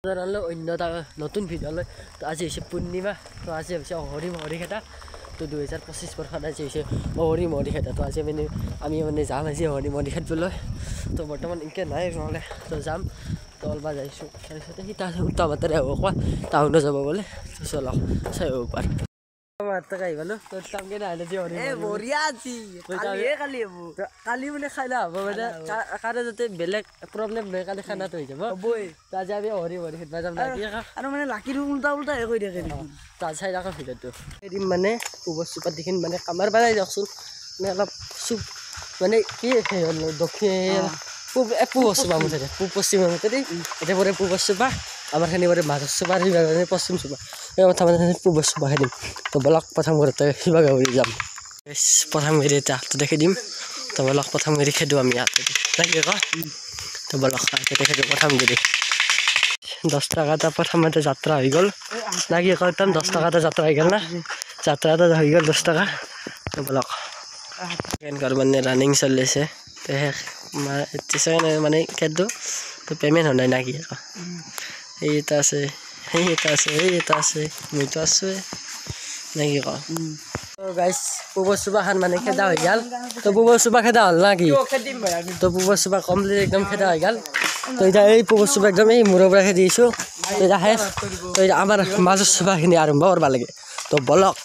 জনালোঁ অন্য এটা নতুন ভিডিঅ'লৈ। তো আজি হৈছে পূৰ্ণিমা, তো আজি হৈছে হৰি মহৰি খেদা। তো 2025 বৰ্ষত আজি হৈছে হৰি মহৰি খেদা। তো আজি আমি মানে যাম আজি হৰি মহৰি খেদবলৈ। তো বৰ্তমান এনেকৈ নাই নহ'লে তো যাম, তো অলপা যাইছোঁ। তাৰপিছতে সি তাত উত্তৰ মাতেৰে হ'ব কোৱা টাউনত যাব বোলে। তো চলক চাই হ'ব পাৰ কালি মানে খানা হ'ব, মানে কাৰো যাতে বেলেগ প্ৰব্লেম নহয়, কালি খানাটো হৈ যাব। আজি আমি হৰি হৰি খেদবা যাম আৰু মানে লাকিৰ উল্টা উল্টা কৈ থাকে। তাত চাই থাকক ভিডিঅ'টো। এদিন মানে পূবৰ চুপাত দেখিন মানে কামাৰ বানাই দিয়কচোন, মানে অলপ চুপ মানে কি দক্ষিণ পূব পূব চুপা মুঠতে পূব পশ্চিমৰ মুঠতে এতিয়া পৰে পূবৰ চুপা, আমাৰখিনি পৰে মাজৰ চুপা, শিৱসাগৰ পশ্চিম চুপা, এই কথা মানে পূবৰ চুপা খেদিম। তো বলক প্ৰথম ঘৰতে শিৱসাগৰ যাম। প্ৰথম গেৰি এতিয়া হাতটো দেখি দিম। তো বলক প্ৰথম গেৰি খেদোঁ আমি ইয়াতে নাকি ক। তো বলক হাততে খেদোঁ প্ৰথম গেৰি। 10 টকা এটা প্ৰথমতে যাত্ৰা হৈ গ'ল নাকি ক, একদম 10 টকা এটা যাত্ৰা হৈ গ'ল না, যাত্ৰা এটা হৈ গ'ল 10 টকা। তো বলক ঘৰ মানে ৰানিং চলি আছে। তো শেষ মানে খেদো, তো পে'মেণ্ট হোৱা নাই নাকি ক। এই এটা আছে, সেই এটা আছে, এই এটা আছে, মইতো আছোৱে নাকি ক। গাইছ পূবৰ চুপাখন মানে খেদা হৈ গ'ল। তো পূবৰ চুপা খেদা হ'ল না কি, তো পূবৰ চুপা কমপ্লিট একদম খেদা হৈ গ'ল। তো এতিয়া এই পূবৰ চুপা একদম এই মূৰৰ পৰা খেদি দিছোঁ। তো এতিয়া শেষ। তো এতিয়া আমাৰ মাজৰ চুপাখিনি আৰম্ভ কৰিব লাগে। তো বলক।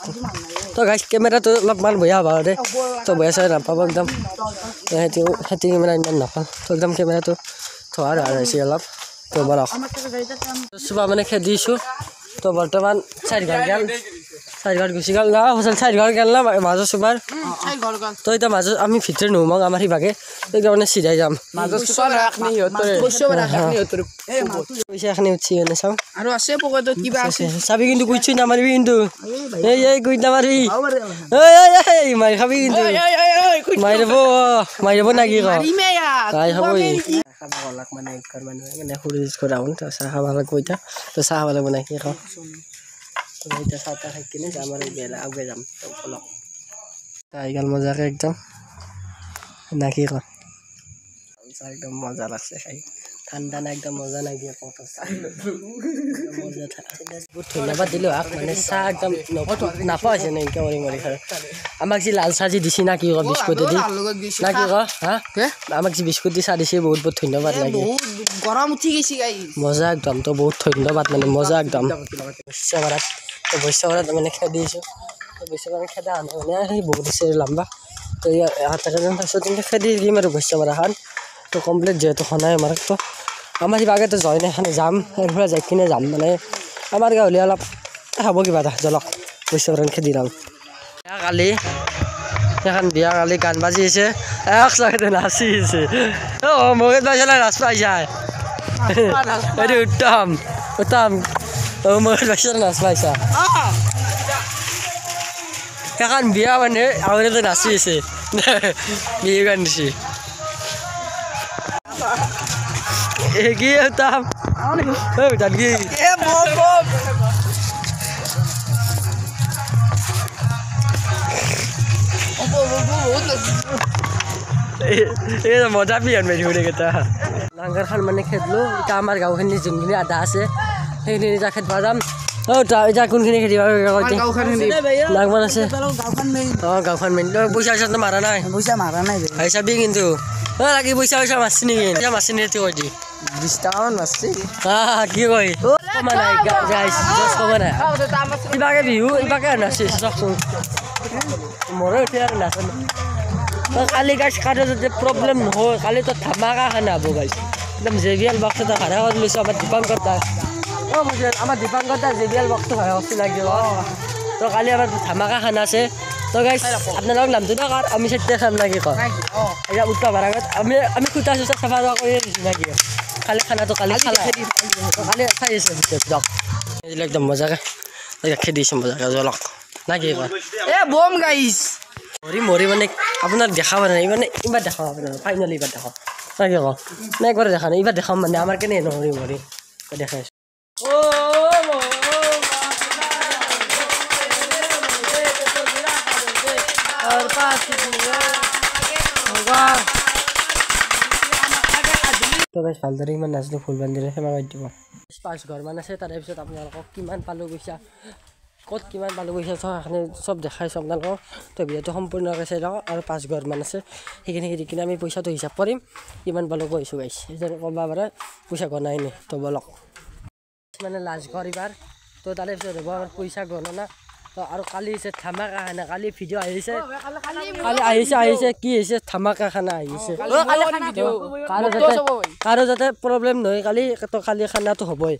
তো গাইছ কেমেৰাটো অলপমান বেয়া হ'ব দে, তো বেয়া চাই নাপাব একদম, সেইটো সেইটো কেমেৰা ইমান নাপাওঁ। তো একদম কেমেৰাটো থোৱাৰ হৈছে অলপ। তো বলক চুপা মানে খেদিছোঁ। তো বৰ্তমান চাৰি ঘৰ গ'ল, চাৰি ঘৰ গুচি গ'ল না চাৰি ঘৰ গ'ল না মাজৰ চুপাৰ। তো এতিয়া মাজত আমি ভিতৰত নোসোমাওঁ আমাৰ সিভাগে, এতিয়া মানে চিধাই যাম। পইচা এখিনি উঠছি মানে চাওঁ আৰু আছে পকেটত কিবা আছে চাবি, কিন্তু কুইছি নামাৰিবি কিন্তু, এই এই কুইট নামাৰিবি, এই মাৰি খাবি কিন্তু, মাৰি দিব নাকি ক, মাৰি খাব। খাব গ'লাক মানে একঘৰ মানুহে মানে সৰু ঘৰ আহোঁ। তো চাহ খাব লাগিব এতিয়া, তো চাহ খাব লাগিব নাকি ক। তো এতিয়া চাহ তাহ খাই কিনে যাম আৰু বেলা আগে যাম। তো বলক আহি গ'ল মজাকে একদম নাকি ক, একদম মজা লাগছে খাই, ঠাণ্ডা না একদম মজা নাই কি ক। মজা বহুত ধন্যবাদ দিলোঁ আক, মানে চাহ একদম নাপোৱা হৈছে নে এনেকৈ মৰি মৰি খাই। আমাক যি লাল চাহ যি দিছি না কি ক, বিস্কুট দি না কি ক, হা আমাক যি বিস্কুট দি চাহ দিছে, বহুত বহুত ধন্যবাদ লাগে। গৰম উঠি গৈছে মজা একদম। তো বহুত ধন্যবাদ মানে মজা একদম। বৈশ্যভাৰত, তো বৈশ্যভাৰত মানে খেদিছোঁ। তো বৈশ্যভাৰত খেদা মানে সেই বহুত দিছে লম্বা। তো তাৰপিছত এনেকৈ খেদি দিম আৰু বৈশ্যভাৰাখন তো কমপ্লিট যিহেতু হোৱা নাই আমাৰ। তো আমাৰ সিভাগেতো জইন এখানে যাম, এৰপৰা যাই কিনে যাম মানে আমাৰ গাঁৱলীয়া অলপ হ'ব কিবা এটা। জলক বৈশ্যভাৰান খেদি যাম। কালি এখন বিয়া, কালি গান বাজি আছে, এক চাগে নাচি আছে। অঁ মোক পাইছে নাচ পাইছা, এইটো উত্তম উত্তম। অঁ মোক পাইছে নাচ পাইছা। এখন বিয়া মানে আগতে নাচি আছে, বিহু গান দিছে। কি উত্তম কি এই মজা বিহান মাৰি গোটেইকেইটা। লাংগাৰখন মানে খেদলোঁ। এতিয়া আমাৰ গাঁওখিনি যোনখিনি আধা আছে সেইখিনি এতিয়া খেদবা যাম। অঁ এতিয়া কোনখিনি খেদিবা? নাগমান আছে, অঁ গাঁওখন মেইন। পইচা চইচা মাৰা নাই, পইচা মাৰা নাই ভাই চাবি কিন্তু। অঁ লাগি পইচা পইচা মাৰছি নেকি? পইচা মাৰছি নেকি কৈ দি? 20 টকামান মাৰছি। কি কয় কমা নাই কমা নাই, কিবাকে বিহু ইবাকে নাচি চাওকচোন, মোৰো উঠে আৰু নাচে। কালি গাইছ কাৰো যাতে প্ৰব্লেম নহয়, কালিতো ধামাকা খানা হ'ব গাইছ। একদম জে বি এল বক্স এটা ভাড়া কৰি লৈছোঁ আমাৰ দীপাংকৰ দা। অঁ বুজিল, আমাৰ দীপাংকৰ দা জে বি এল বক্সটো ভাড়া কৰিছোঁ লাগিব। তো কালি আমাৰ ধামাকা খানা আছে। তো গাইছ আপোনালোক নামটো নকাৰ, আমি চাৰিটা খাম নাকি ক। এতিয়া উত্তৰ ভাড়া আমি আমি খুটা চুটা চাফা কৰি দিছোঁ নাকি। কালি খানাটো কালি খালা, কালি চাই আছে যাওক একদম মজাকে খেদিছোঁ মজাকে জ্বলক নাকি ক। এ বম গাইছ মৰি মৰি মানে আপোনাক দেখাব নাই মানে এইবাৰ দেখাম আপোনাৰ ফাইনেলি এইবাৰ দেখাম নাকি ক। নাই একবাৰ দেখা নাই, এইবাৰ দেখাম মানে আমাৰ কেনে মৰি মৰি দেখাই আছোঁ। তো গাইছ ভালদৰে ইমান নাজানো, ভুল বান্ধিলে ক্ষমা কৰি দিব। 5 ঘৰমান আছে, তাৰে পিছত আপোনালোকক কিমান পালোঁ পইচা, ক'ত কিমান পালোঁ পইচা চব সেইখিনি চব দেখাইছোঁ আপোনালোকক। তো ভিডিঅ'টো সম্পূৰ্ণকৈ চাই থাকক। আৰু 5 ঘৰমান আছে, সেইখিনি দি কিনে আমি পইচাটো হিচাপ কৰিম কিমান পালোঁ কৈছোঁ গাইছ। এতিয়া ক'ব পাৰে পইচা গণাই নাই। তো বলক মানে লাষ্ট ঘৰ এইবাৰ। তো তাৰে পিছত হ'ব আমাৰ পইচা গণনা। তো আৰু কালি হৈছে ধামাকা খানা, কালি ভিডিঅ' আহিছে, কালি আহিছে আহিছে কি হৈছে ধামাকা খানা আহিছে। কাৰো যাতে প্ৰব্লেম নহয় কালি, তো কালি খানাটো হ'বই।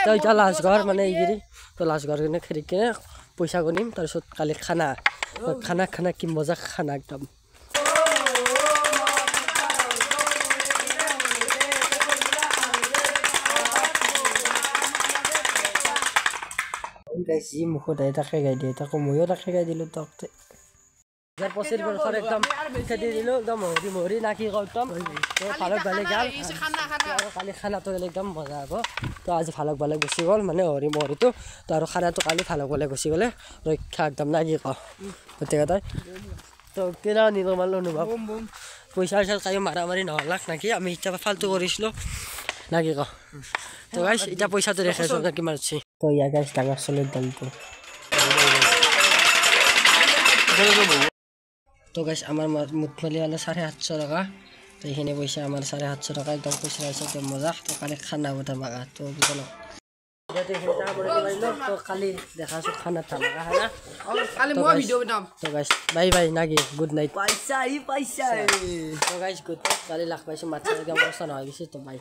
তো এতিয়া লাষ্ট ঘৰ মানে এইগিৰি, তো লাষ্ট ঘৰ কিনে খেদি কিনে পইচা গণিম, তাৰপিছত কালি খানা খানা খানা কি মজা খানা একদম। যি মুখত আহে তাকে গাই দিয়ে, তাকো ময়ো তাকে গাই দিলোঁ। তাক 2025 বৰ্ষৰ একদম খেদি দিলোঁ একদম মহৰি মহৰি না কি কওঁ একদম। ভালক ভালে গ'ল আৰু কালি খানাটো গ'লে একদম মজা হ'ব। তো আজি ভালক ভালে গুচি গ'ল মানে হৰি মহৰিটো। তো আৰু খানাটো কালি ভালক ভালে গুচি গ'লে ৰক্ষা একদম না কি কওঁ গতিকে তই তো কেনেকুৱা নিৰ্মল অনুভৱ। পইচা চইচা কায়ো মাৰা মাৰি নহ'লাক নাকি, আমি এতিয়া ফাল্টু কৰিছিলোঁ না কি কওঁ। তো গাইছ এতিয়া পইচাটো দেখাইছোঁ আপোনাৰ কিমান উঠছি। তো ইয়াৰ গাইছ ডাঙৰ চলিৰ দামটো। তো গাইছ আমাৰ মুঠমালি হ'লে 750 টকা। তো এইখিনি পইচা আমাৰ 750 টকা একদম খুচৰা হৈছে একদম মজা। তো কালি খানা হ'ব ধামাকা। তো বলক তো কালি দেখাইছোঁ খানা ধামাকা খানা। তো গাইছ বাই বাই নাকি গুড নাইট। তো গাইছ গুড নাইট, কালি লাখ পাইছোঁ মাছ একদম অৱস্থা নহয় গৈছে। তো বাই।